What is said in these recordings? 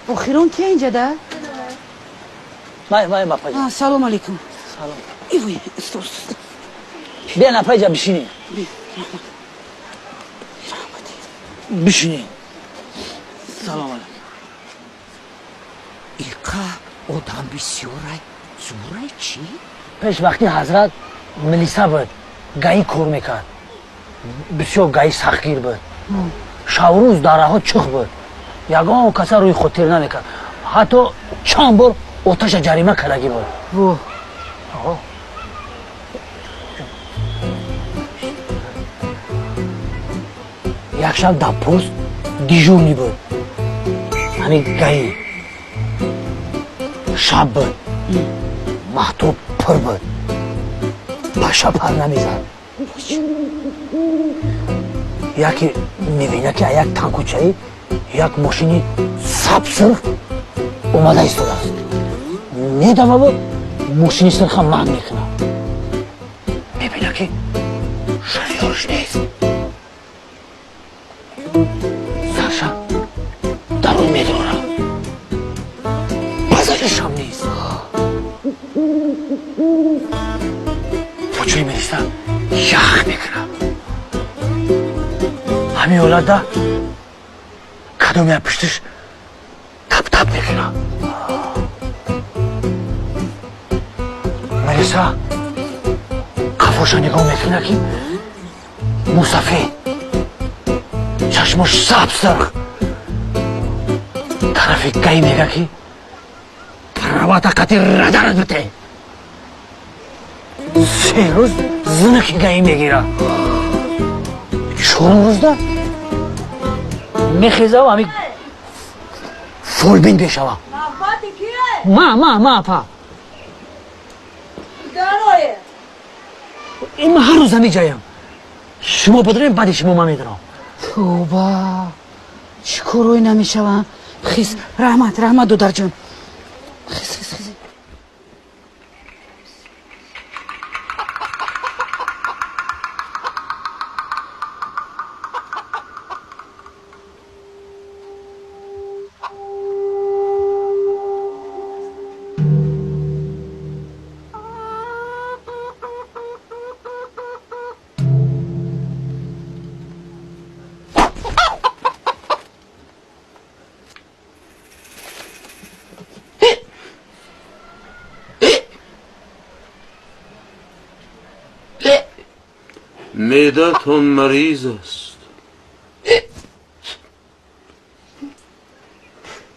Охирон ки инҷа да? Май, май, апаҷа. Салом алейкум. Салом. Ивой, стол, стол. Биён, апаҷа, бишинед. Бишинед. Салом алейкум. Иқа одам бисёрай, зӯрай чӣ? Пеш вақти ҳазрат милиса буд, ГАИ кор мекард. Бисёр ГАИ сахтгир буд. Шаврӯз дараҳо чух буд. Ягон каса рӯи хотир намекард. Ҳатто чанд бор оташа ҷарима кардагӣ буд. Во. Як шаб дар пост дежурный буд. Ҳамин ГАИ. Шаб буд. Маҳтоб пур буд. Паша пар намезад. Яке мебинад, ки як танкучаи як мошини сабсирх омада истодааст. Медававу мошини сирха манъ мекунад. Мебинад, ки шофёрш нест. Сарша дарун медорад. Базаришам нест. Почои милиса ях мекунад. Ҳамин ҳолатда кадоме пуштиш тап-тап мекунад. Милиса қафоша нигоҳ мекунад, ки мусафед, чашмош саб сирх тарафи ГАИ мега, ки правата қати радарат бите. 3 рӯз зинаки ГАИ мегирад. Чорум рӯзда мехезаву ҳами фолбин мешава. Ма, ма, ма, апа. Ин ма ҳар рӯз ҳами ҷаям. Шумо бидонем, баъди шумо ман медонам. Тавба, чӣ корҳое намешаванд. Хис, раҳмат, раҳмат, додарҷон. Хис, хис, хис. Меъдатон мариз аст.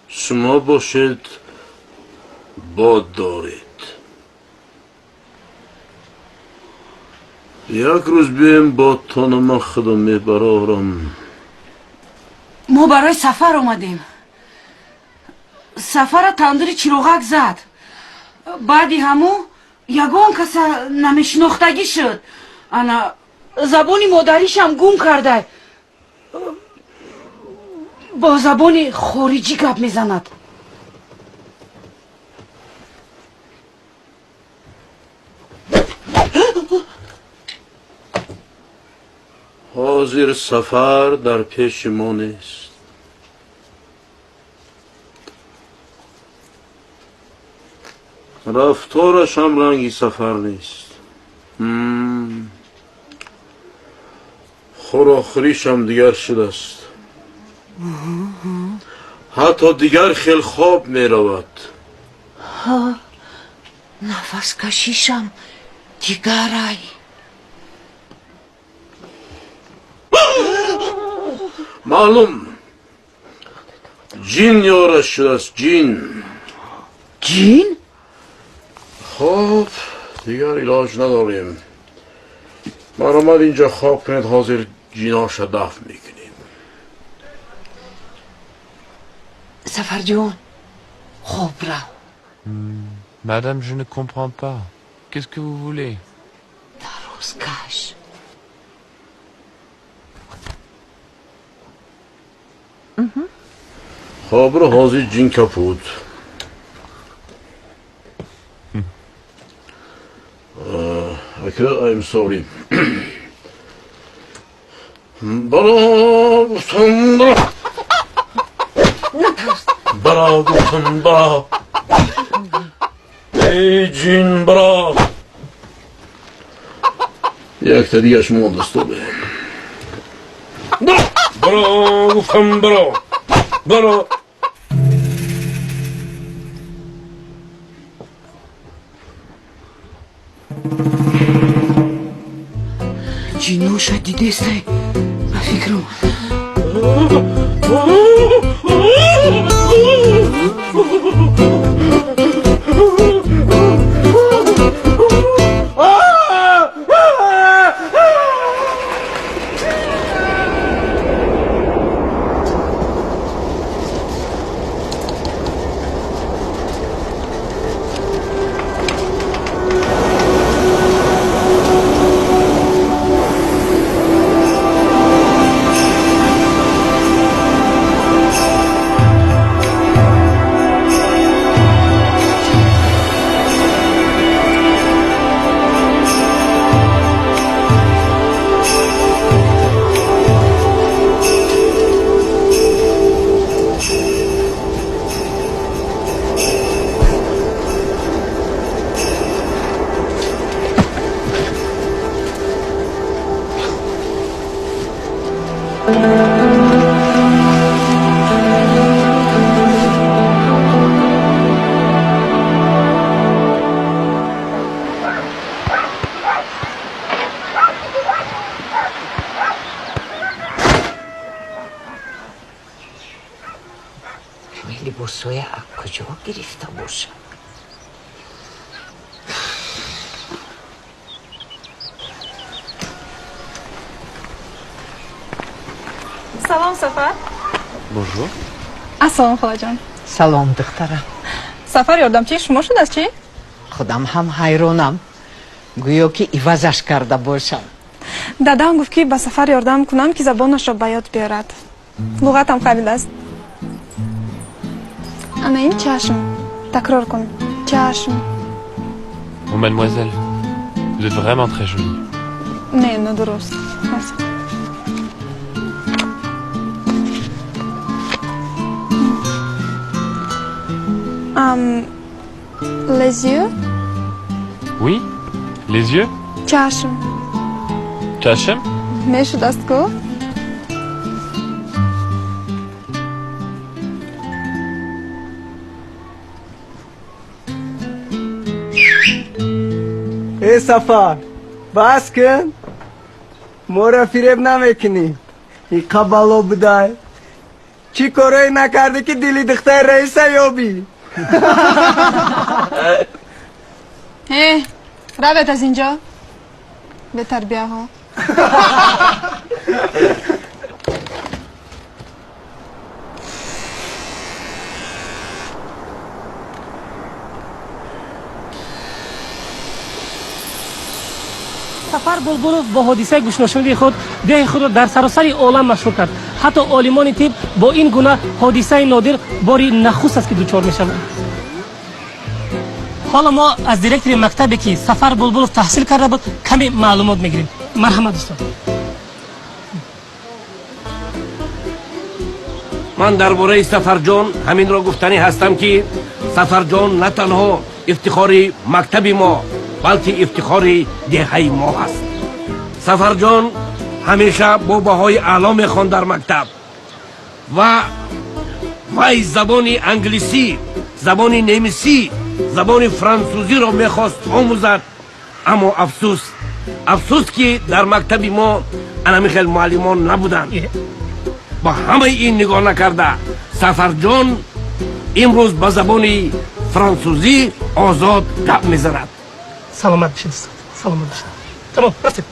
Шумо бошед, бод доред. Як рӯз бием, бодтона ман худам мебарорам. Мо барои сафар омадем. Сафара тандури чироғак зад. Баъди ҳамун ягон каса намешинохтагӣ шуд. Ана забони модаришам гум карда, бо забони хориҷӣ гап мезанад. Ҳозир сафар дар пеши мо нест. Рафторашам ранги сафар нест. Хӯрохӯришам дигар шудааст. Ҳатто дигар хел хоб меравад. Нафаскашишам дигарай. Маълум, ҷин ёраш шудааст, ҷин. Ҷин? Хоб, дигар илоҷ надорем. Марҳамат, инҷа хоб кунед, ҳозир ҷиноша дафн мекунем. Сафарҷон, хоб рав. Madame, je ne comprends pas. Qu'est-ce que vous voulez? Дароз каш. Хобро, ҳозир ҷин капуд. Ака, I'm sorry. Бара гуфтам, Натарс. Бара гуфтам, бара. Эй ҷин, бара. Якта дигаш мондааст, тобе. Бара гуфтам, бара. Бара. Ҷиноша дидестай, ба фикрам. Либосҳоя аз куҷо гирифта бошам? Салом, Сафар. Bonjour. Ассалом, холаҷон. Салом, духтарам. Сафар ёрдамчии шумо шудааст, чӣ? Худам ҳам ҳайронам, гӯё ки ивазаш карда бошам. Дадам гуфт, ки ба Сафар ёрдам кунам, ки забонашро ба ёд биёрад. Луғатам харидааст. Ана ин чашм. Такрор кун. Чашм. Oh, mademoiselle, vous êtes vraiment très jolie. Не, нодуруст. Les yeux? Oui, les yeux? Чашм. Чашм? Мешудаст ку? Э Сафар, бас кун, моро фиреб намекунӣ. Иқа бало будай, чӣ корое накардӣ, ки дили духтари раиса ёбӣ? Э, равед аз инҷо, бетарбияҳо. Сафар Булбулов бо ҳодисаи гӯшношуниди худ деҳи худро дар саросари олам машҳур кард. Ҳатто олимони тиб бо ин гуна ҳодисаи нодир бори нахуст аст, ки дучор мешаванд. Ҳоло мо аз директори мактабе, ки Сафар Булбулов таҳсил карда буд, каме маълумот мегирем. Марҳамат, дӯстон. Ман дар бораи Сафарҷон ҳаминро гуфтанӣ ҳастам, ки Сафарҷон на танҳо ифтихори мактаби мо, балки ифтихори деҳаи мо ҳаст. Сафарҷон ҳамеша бо баҳои аъло мехонд дар мактаб ва вай забони англисӣ, забони немисӣ, забони франсузиро мехост омӯзад, аммо афсӯс, афсӯс, ки дар мактаби мо анами хел муаллимон набуданд. Ба ҳамаи ин нигоҳ накарда, Сафарҷон имрӯз ба забони франсузӣ озод гап мезанад. Саломат бошед, устод, саломат бошед. Тамом, рафтем.